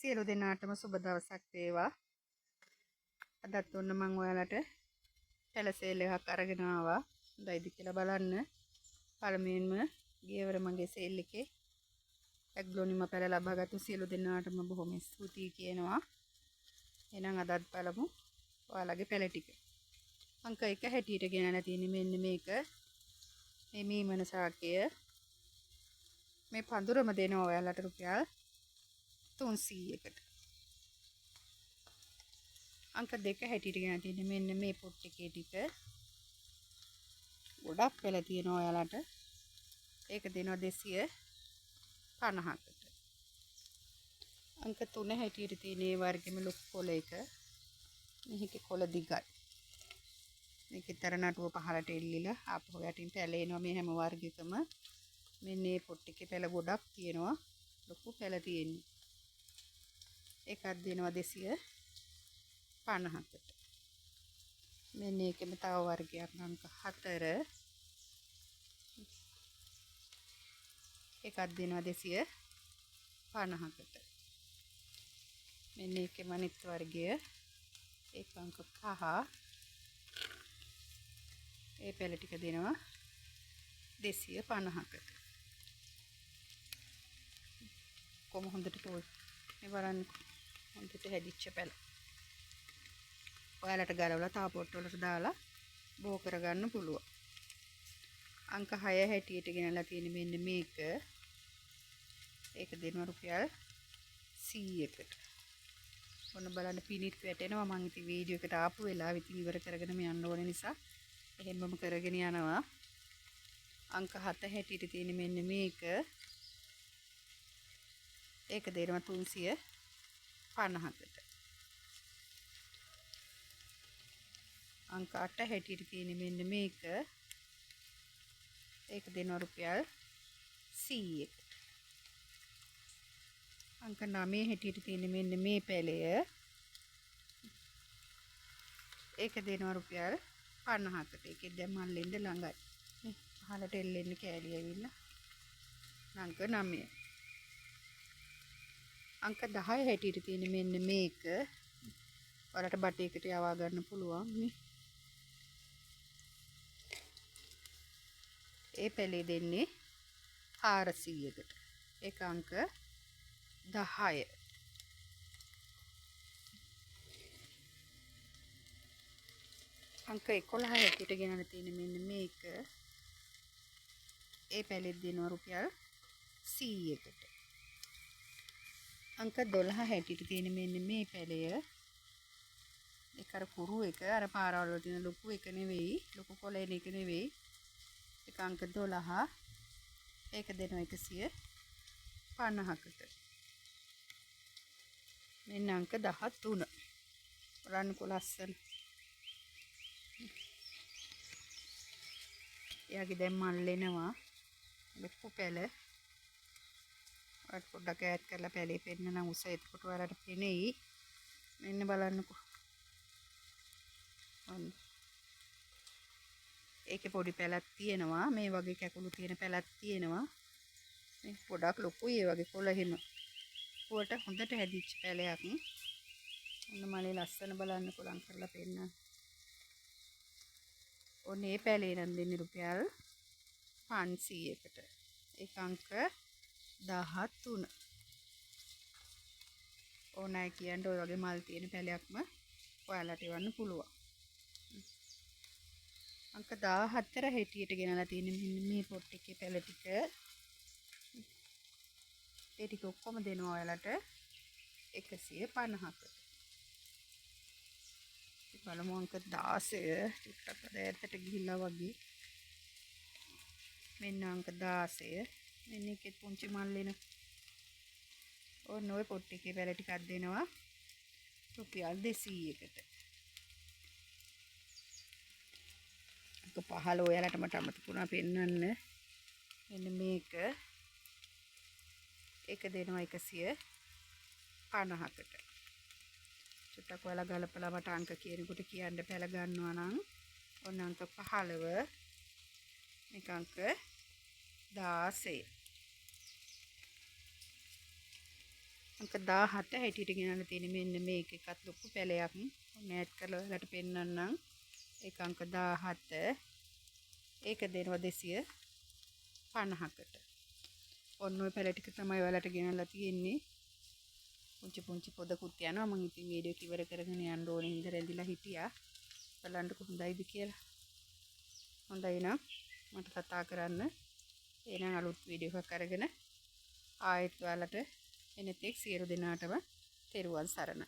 සියලු දෙනාටම සුබ දවසක් වේවා. අදත් ඔන්න මං ඔයාලට පැල සේල් එකක් අරගෙන ආවා. හොඳයිද කියලා බලන්න. පළමුවෙන්ම ගියවර මගේ සේල් එකේ ඇග්ලෝනිම පැල ලබාගත්තු සියලු දෙනාටම බොහොම ස්තුතියි කියනවා. එහෙනම් අදත් බලමු ඔයාලගේ පැල ටික. අංක 1 හැටියට ගෙනලා තියෙන්නේ මෙන්න මේක. මේ මීමන ශාකය. මේ පඳුරම දෙනවා ඔයාලට රුපියල් 300කට. අංක 2 හැටියට ගෙන තියෙන්නේ මෙන්න මේ පොට් එකේ ටික. ගොඩක් පැල තියෙනවා ඔයාලට. ඒක දෙනවා 250කට. අංක 3 හැටියට තියෙන මේ වර්ගෙම ලොකු කොළ එක. මේකේ කොළ දිගයි. මේකේ තර නටුව පහලට එල්ලිලා ආපහු යටින් පැලේනවා මේ හැම වර්ගයකම. මෙන්න මේ පොට් එකේ පැල ගොඩක් තියෙනවා. ලොකු පැල තියෙන්නේ. ඒකක් දෙනවා 250කට. මෙන්න ඒකෙම තව වර්ගයක් අංක 4. ඒකක් දෙනවා 250කට. මෙන්න ඒකෙම අනිත් වර්ගය ඒක අංක 5. ඒ පැල ටික දෙනවා 250කට. කොහොම හොඳට පොල් මේ බලන්න හොඳට හැදිච්ච පැල. ඔයාලට ගලවලා තව පොට් වලට දාලා බෝ කරගන්න පුළුවන්. අංක 6 හැටියට ගෙනලා තියෙන මෙන්න මේක. ඒක දෙනවා රුපියල් 100කට. ඔන්න බලන්න පිනිත් වැටෙනවා. මං ඉතින් වීඩියෝ එකට ආපු වෙලාවෙ ඉතින් ඉවර කරගෙනම යන්න ඕන නිසා එහෙම්මම කරගෙන යනවා. අංක 7 හැටියට තියෙන මෙන්න මේක. ඒක දෙනවා 350කට. අංක 8 හැටියට තියෙන මෙන්න මේක. ඒක දෙනවා රුපියල් 100කට. අංක 9 හැටියට තියෙන මෙන්න මේ පැලය. ඒක දෙනවා රුපියල් 50කට. ඒකෙන් දැන් මල් එන්න ළඟයි. මේ පහලට එල්ලෙන්න කෑලි ඇවිල්ලා. අංක 9. අංක 10 හැටියට තියෙන මෙන්න මේක. ඔයාලට බටේකට යවා ගන්න පුළුවන් මේ. ඒ පැලේ දෙන්නේ 400කට. ඒක අංක 10. අංක 11 හැටියට ගෙනලා තියෙන මෙන්න මේක. ඒ පැලෙත් දෙනවා රුපියල් 100කට. අංක 12 හැටියට තියෙන මෙන්න මේ පැලය. ඒක අර කුරු එක, අර පාරවල් වල තියෙන ලොකු එක නෙවෙයි, ලොකු කොළ එන එක නෙවෙයි. ඒක අංක 12. ඒක දෙනවා 150කට. මෙන්න අංක 13. බලන්නකො ලස්සන. එයාගේ දැන් මල් එනවා. ලොකු පැල. ඔයාලට පොඩ්ඩක් ඈත් කරලා පැලේ පෙන්නනම් උස එතකොට ඔයාලට පෙනෙයි. මෙන්න බලන්නකෝ. ඔන්න. ඒකේ පොඩි පැලක් තියෙනවා. මේ වගේ කැකුළු තියෙන පැලක් තියෙනවා. මේ පොඩක් ලොකුයි ඒ වගේ කොළ එහෙම. පුවට හොඳට හැදිච්ච පැලයක්. ඔන්න මලේ ලස්සන බලන්නකෝ ලං කරලා පෙන්නන්න. ඔන්න මේ පැලේ නම් දෙන්නේ රුපියල් 500කට. ඒක අංක 13. ඕනෑ කියන්න ඔය වගේ මල් තියෙන පැලයක්ම ඔයාලට එවන්න පුළුවන්. අංක 14 හැටියට ගෙනලා තියෙන මෙන්න මේ පොට් එකේ පැල ටික. ඒ ටික ඔක්කොම දෙනවා ඔයාලට 150කට. බලමු අංක 16 චුට්ටක් අද ඈතට ගිහිල්ලා වගේ. මෙන්න අංක 16. මෙන්න එකෙත් පුංචි මල් එන. ඔන්න ඔය පොට් එකේ පැල ටිකක් දෙනවා රුපියල් 200කට. අංක 15 ඔයාලට මට අමතක වුණා පෙන්නන්න. මෙන්න මේක. ඒක දෙනවා 150කට. චුට්ටක් ඔයාලා ගලපලා මට අංක කියනකොට කියන්න පැල ගන්නවා නම් ඔන්න අංක 15 මේක අංක 16. අංක 17 හැටියට ගෙනල්ලා තියෙන්නේ මෙන්න මේක එකත් ලොකු පැලයක්. ඔන්න ඈඩ් කරලා ඔයාලට පෙන්නන්නම්. ඒක අංක 17. ඒක දෙනවා 250කට. ඔන්න ඔය පැල ටික තමයි ඔයාලට ගෙනල්ලා තියෙන්නේ. පුංචි පුංචි පොදකුත් යනවා. මං ඉතින් වීඩියෝ එක ඉවර කරගෙන යන්න ඕනේ හින්දා රැඳිලා හිටියා. බලන්නකො හොඳයිද කියලා. හොඳයි නම් මට කතා කරන්න. එහෙනම් අලුත් වීඩියෝ එකක් අරගෙන ආයෙත් ඔයාලට එන තෙක් සියලු දෙනාටම තෙරුවන් සරණයි.